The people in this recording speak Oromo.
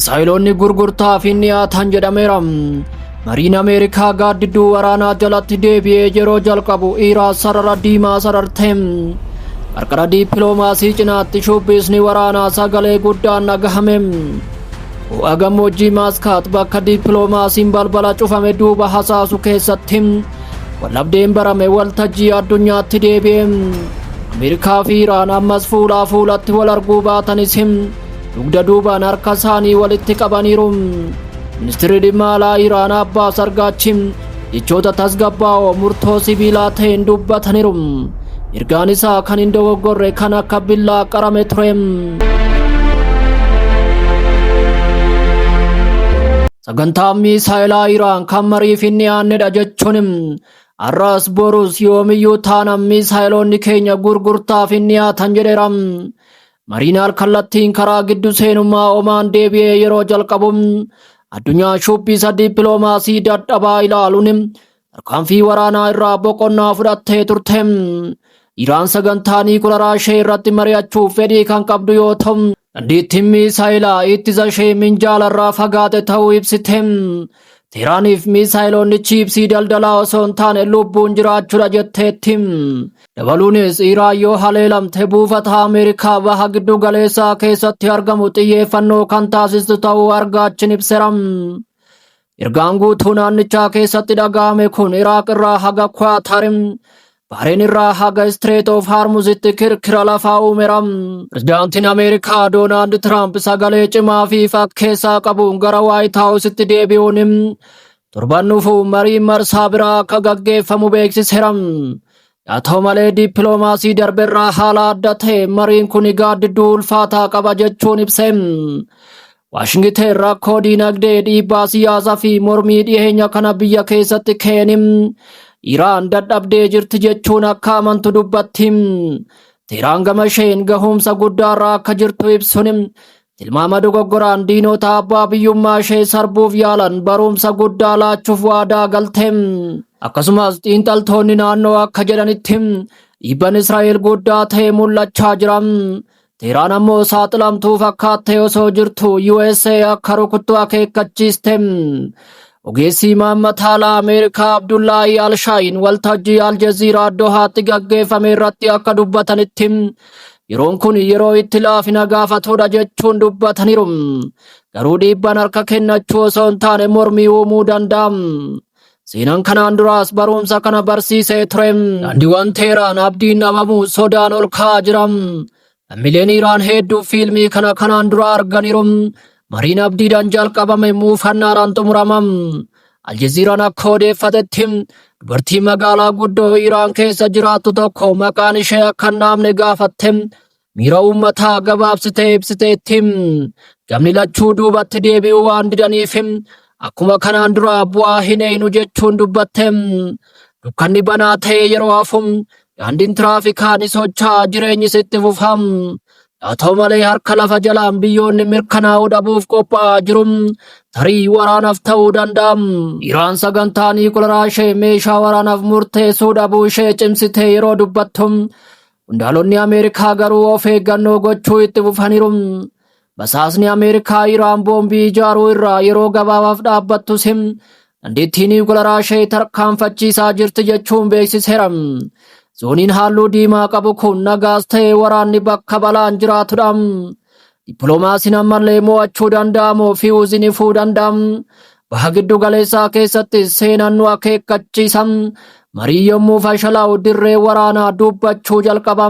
Misaayiloonni gurgurtaaf hin dhiyaatan jedhameera. Mariin Ameerikaa gaaddidduu waraanaa jalatti deebi'ee yeroo jalqabu Iraan sarara diimaa sararte. Qarqara dippiloomaasii cinaatti shubbisni waraanaa sagalee guddaan dhagahame. Ho'a gammoojjii Maaskaat bakka dippiloomaasiin balbala cufame duuba hasaasu keessatti waldhabdeen barame waltajjii addunyaatti deebi'e. Ameerikaa fi Iraan ammas fuulaa fuulatti wal arguu baatanis dugda duubaan harka isaanii walitti qabaniiru. Ministeerri dhimma alaa Iraan Abbaas Argaachi jechoota tasgabbaa'oo murtoo sibiilaa ta'een dubbataniiru. Ergaan isaa kan hin dogoggorre kan akka billaa qarame ture. Sagantaan miisaayilaa Iraan kan mariif hin dhiyaannedha jechuun har'as borus yoomiyyuu taanaan miisaayiloonni keenya gurgurtaaf hin dhiyaatan jedheera. Mariin al-kallattiin karaa giddu seenummaa Omaan deebi'ee yeroo jalqabu addunyaa shubbisa dippiloomaasii dadhabaa ilaaluun tarkaanfii waraanaa irraa boqonnaa fudhattee turte. Iraan sagantaa niikularaa ishee irratti mari'achuuf fedhii kan qabdu yoo ta'u, dandeettiin miisaayilaa ittisa ishee minjaala irraa fagaate ta'uu ibsite. Teeraaniif miisaayiloonni chiipsii daldalaa osoo hin taane lubbuun jiraachuudha jetteetti. Dabaluunis Iraan yoo haleelamte buufata Ameerikaa baha giddu galeessaa keessatti argamu xiyyeeffannoo kan taasistu ta'uu argaachin ibseera. Ergaan guutuu naannichaa keessatti dhaga'ame kun Iraaq irraa haga Kwaatar, Bahreen irraa haga Strait of Hormuzitti kirkira lafaa uumeera. Pirezidaantiin Ameerikaa Doonaald Tiraamp sagalee cimaa fi fakkeessaa qabuun gara Waayit Haawusitti deebi'uun torban dhufu mariin marsaa biraa akka gaggeeffamu beeksiseera. Haa ta'u malee dippiloomaasii darberraa haala adda ta'e mariin kun gaaddidduu ulfaataa qaba jechuun ibse. Waashingiten rakkoo diinagdee, dhiibbaa siyaasaa fi mormii dhiyeenya kana biyya keessatti ka'een Iraan dadhabdee jirti jechuun akka amantu dubbatti. Teeraan gama isheen gahumsa guddaarra akka jirtu ibsuun tilmaama dogoggoraan diinota abbaa biyyummaa ishee sarbuuf yaalan barumsa guddaa laachuuf waadaa galte. Akkasumas xiinxaltoonni naannoo akka jedhanitti dhiibban Israa'el guddaa ta'e mul'achaa jira. Teeraan ammoo saaxilamtuu fakkaattee osoo jirtu USA akka rukuttu akeekkachiiste. Ogeessi imaammata alaa Ameerikaa Abdullaahi Alshaayin waltajjii Aljaziiraa Dohaatti gaggeeffame irratti akka dubbatanitti yeroon kun yeroo itti laafina gaafatudha jechuun dubbataniiru. Garuu dhiibban harka kennachuu osoo hin taane mormii uumuu danda'a. Seenaan kanaan duraas barumsa kana barsiisee ture. Daandiiwwan Teeraan abdiin dhabamuu sodaan ol ka'aa jira. Lammiileen Iraan hedduu fiilmii kana kanaan dura arganiiru. Mariin abdiidhaan jalqabame muufannaadhaan xumurama. Aljaziiraan akka odeeffatetti dubartii magaalaa guddoo Iraan keessa jiraattu tokko maqaan ishee akka hin dhaamne gaafatte. Miira uummataa gabaabsitee ibsiteetti. Gamni lachuu duubatti deebi'uu waan didaniif akkuma kanaan dura bu'aa hin eeynu jechuun dubbatte. Dukkanni banaa ta'e yeroo hafu daandiin tiraafikaa ni socho'a, jireenyis itti fufa. Haa ta'u malee harka lafa jalaan biyyoonni mirkanaa'uu dhabuuf qophaa'aa jiru. Tarii waraanaaf ta'uu danda'a. Iraan sagantaa niikularaa ishee meeshaa waraanaaf murteessuu dhabuu ishee cimsitee yeroo dubbattu qondaalonni Ameerikaa garuu of eeggannoo gochuu itti fufaniiru. Basaasni Ameerikaa Iraan boombii ijaaruu irraa yeroo gabaabaaf dhaabbattus dandeettii niikularaa ishee tarkaanfachiisaa jirti jechuun beeksiseera. Zooniin halluu diimaa qabu kun nagaas ta'e waraanni bakka balaan jiraatudha. Dippiloomaasiin ammallee mo'achuu danda'amu fi uzinifuu danda'a. Baha giddu galeessaa keessatti seenaan nu akeekkachiisa. Marii yommuu fashalaa'u dirree waraanaa dubbachuu jalqaba.